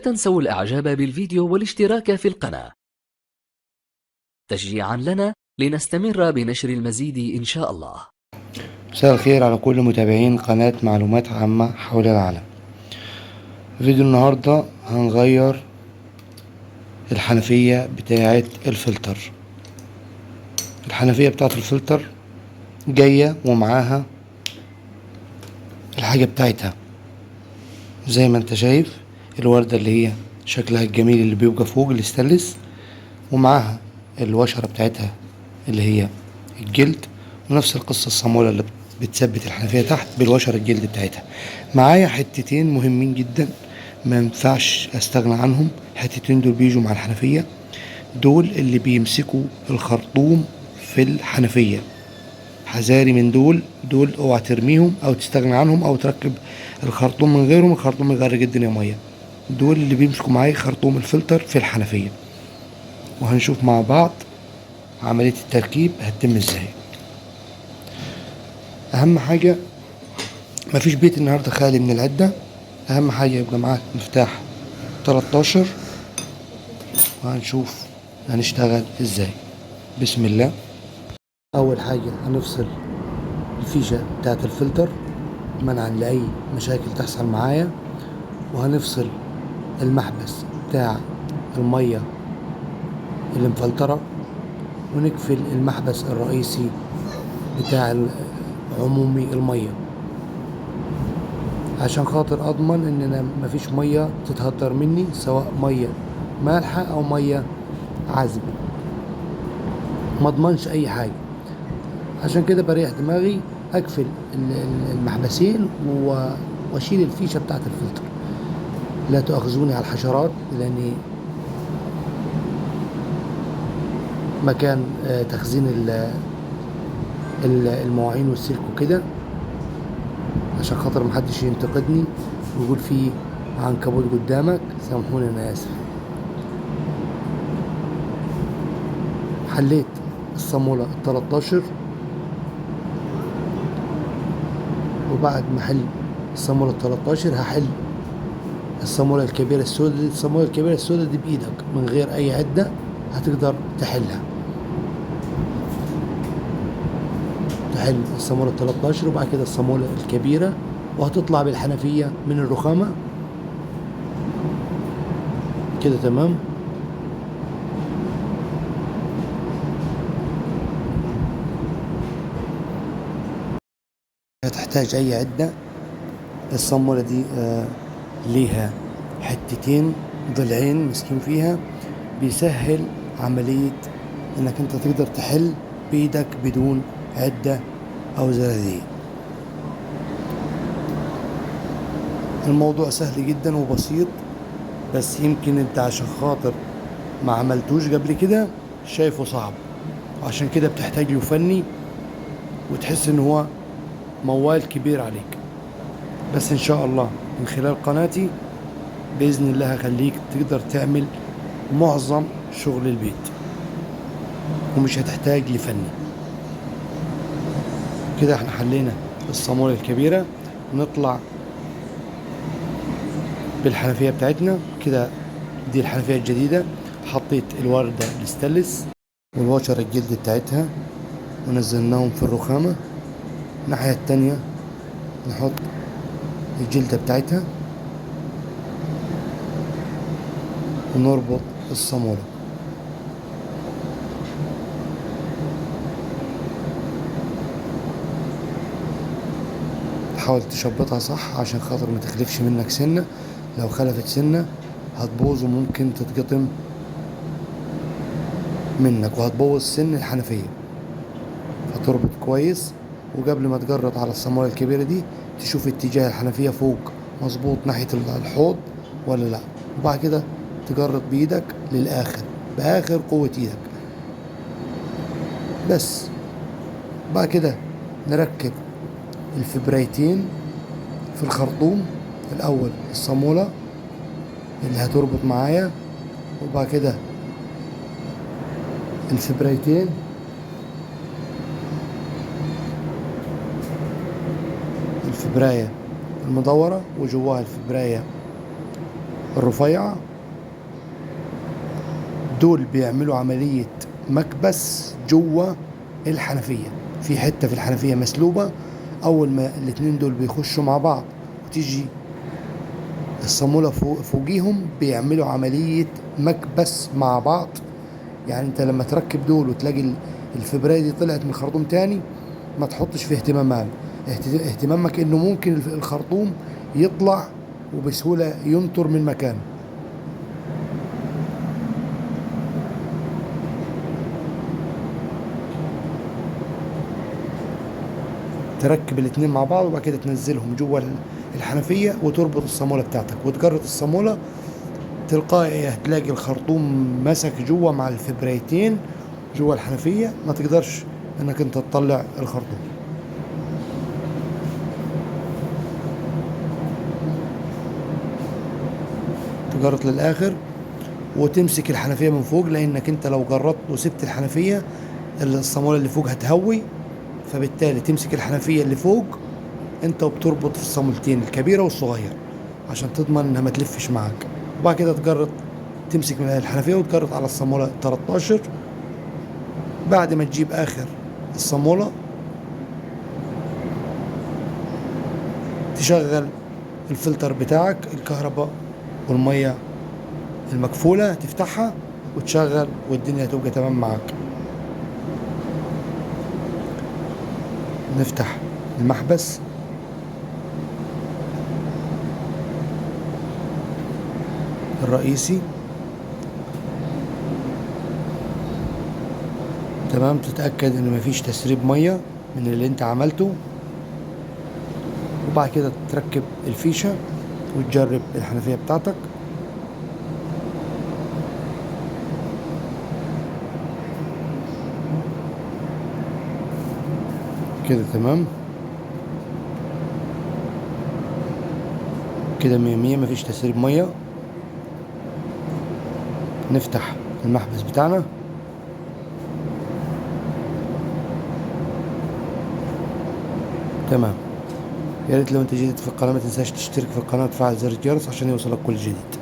تنسوا الاعجاب بالفيديو والاشتراك في القناة تشجيعا لنا لنستمر بنشر المزيد إن شاء الله. مساء الخير على كل متابعين قناة معلومات عامة حول العالم. فيديو النهاردة هنغير الحنفية بتاعة الفلتر. الحنفية بتاعة الفلتر جاية ومعاها الحاجة بتاعتها زي ما انت شايف، الوردة اللي هي شكلها الجميل اللي بيبقى فوق الاستانلس، ومعاها الوشرة بتاعتها اللي هي الجلد، ونفس القصة الصامولة اللي بتثبت الحنفية تحت بالوشرة الجلد بتاعتها. معايا حتتين مهمين جدا ما ينفعش استغنى عنهم، الحتتين دول بيجوا مع الحنفية، دول اللي بيمسكوا الخرطوم في الحنفية. حذاري من دول، دول اوعى ترميهم او تستغنى عنهم او تركب الخرطوم من غيرهم، الخرطوم يغرق الدنيا مية. دول اللي بيمسكوا معايا خرطوم الفلتر في الحنفية، وهنشوف مع بعض عملية التركيب هتتم ازاي. اهم حاجة مفيش بيت النهاردة خالي من العدة، اهم حاجة يبقى معاك مفتاح 13، وهنشوف هنشتغل ازاي. بسم الله. اول حاجة هنفصل الفيشة بتاعت الفلتر منعا لأي مشاكل تحصل معايا، وهنفصل المحبس بتاع المية اللي مفلترة، ونقفل المحبس الرئيسي بتاع عمومي المية، عشان خاطر اضمن ان انا مفيش مية تتهدر مني، سواء مية مالحة او مية عذبة، ما اضمنش اي حاجة. عشان كده بريح دماغي، اقفل المحبسين واشيل الفيشة بتاعت الفلتر. لا تؤاخذوني على الحشرات، لان مكان تخزين المواعين والسلك وكده، عشان خاطر محدش ينتقدني ويقول في عنكبوت قدامك. سامحوني انا اسف. حليت الصامولة 13، وبعد ما احل الصامولة 13 هحل الصامولة الكبيرة السوداء دي. الصامولة الكبيرة السوداء دي بإيدك من غير أي عدة هتقدر تحلها. تحل الصامولة 13 وبعد كده الصامولة الكبيرة، وهتطلع بالحنفية من الرخامة كده. تمام. هتحتاج أي عدة. الصامولة دي ليها حتتين ضلعين ماسكين فيها، بيسهل عملية انك انت تقدر تحل بايدك بدون عدة او زلازل. الموضوع سهل جدا وبسيط، بس يمكن انت عشان خاطر ما عملتوش قبل كده شايفه صعب، عشان كده بتحتاج له فني وتحس ان هو موال كبير عليك. بس ان شاء الله من خلال قناتي بإذن الله هخليك تقدر تعمل معظم شغل البيت ومش هتحتاج لفني. كده احنا حلينا الصامولة الكبيرة، نطلع بالحنفية بتاعتنا. كده دي الحنفية الجديدة، حطيت الوردة الستانلس والوشرة الجلد بتاعتها ونزلناهم في الرخامة. الناحية التانية نحط الجلدة بتاعتها ونربط الصامولة. تحاول تشبطها صح عشان خاطر ما تخلفش منك سنة، لو خلفت سنة هتبوظ وممكن تتقطم منك وهتبوظ سن الحنفية. هتربط كويس، وقبل ما تجرد على الصامولة الكبيرة دي تشوف اتجاه الحنفية فوق مظبوط ناحية الحوض ولا لا، وبعد كده تجرد بإيدك للآخر بآخر قوة إيدك بس. بعد كده نركب الفبرايتين في الخرطوم، الأول الصامولة اللي هتربط معايا، وبعد كده الفبرايتين الفبراية المدورة وجواها الفبراية الرفيعة. دول بيعملوا عملية مكبس جوه الحنفية، في حتة في الحنفية مسلوبة. أول ما الاتنين دول بيخشوا مع بعض وتيجي الصامولة فوقيهم بيعملوا عملية مكبس مع بعض. يعني انت لما تركب دول وتلاقي الفبراية دي طلعت من الخرطوم تاني، ما تحطش في اهتمامك، اهتمامك انه ممكن الخرطوم يطلع وبسهولة ينطر من مكانه. تركب الاتنين مع بعض وبعد كده تنزلهم جوه الحنفية وتربط الصامولة بتاعتك وتجرد الصامولة. تلقائي هتلاقي الخرطوم مسك جوه مع الفبرايتين جوه الحنفية، ما تقدرش انك انت تطلع الخرطوم. تجرد للاخر وتمسك الحنفية من فوق، لانك انت لو جردت وسبت الحنفية الصامولة اللي فوق هتهوي، فبالتالي تمسك الحنفية اللي فوق انت وبتربط في الصامولتين الكبيرة والصغيرة عشان تضمن انها ما تلفش معاك. وبعد كده تجرد، تمسك من الحنفية وتجرد على الصامولة 13. بعد ما تجيب اخر الصامولة تشغل الفلتر بتاعك، الكهرباء والمية المكفولة تفتحها وتشغل، والدنيا هتبقى تمام معاك. نفتح المحبس، الرئيسي. تمام، تتأكد ان مفيش تسريب مية من اللي انت عملته، وبعد كده تركب الفيشة وتجرب الحنفية بتاعتك. كده تمام، كده مية مية، مفيش تسريب مية. نفتح المحبس بتاعنا، تمام. يا ريت لو انت جديد في القناة ما تنساش تشترك في القناة وتفعل زر الجرس عشان يوصلك كل جديد.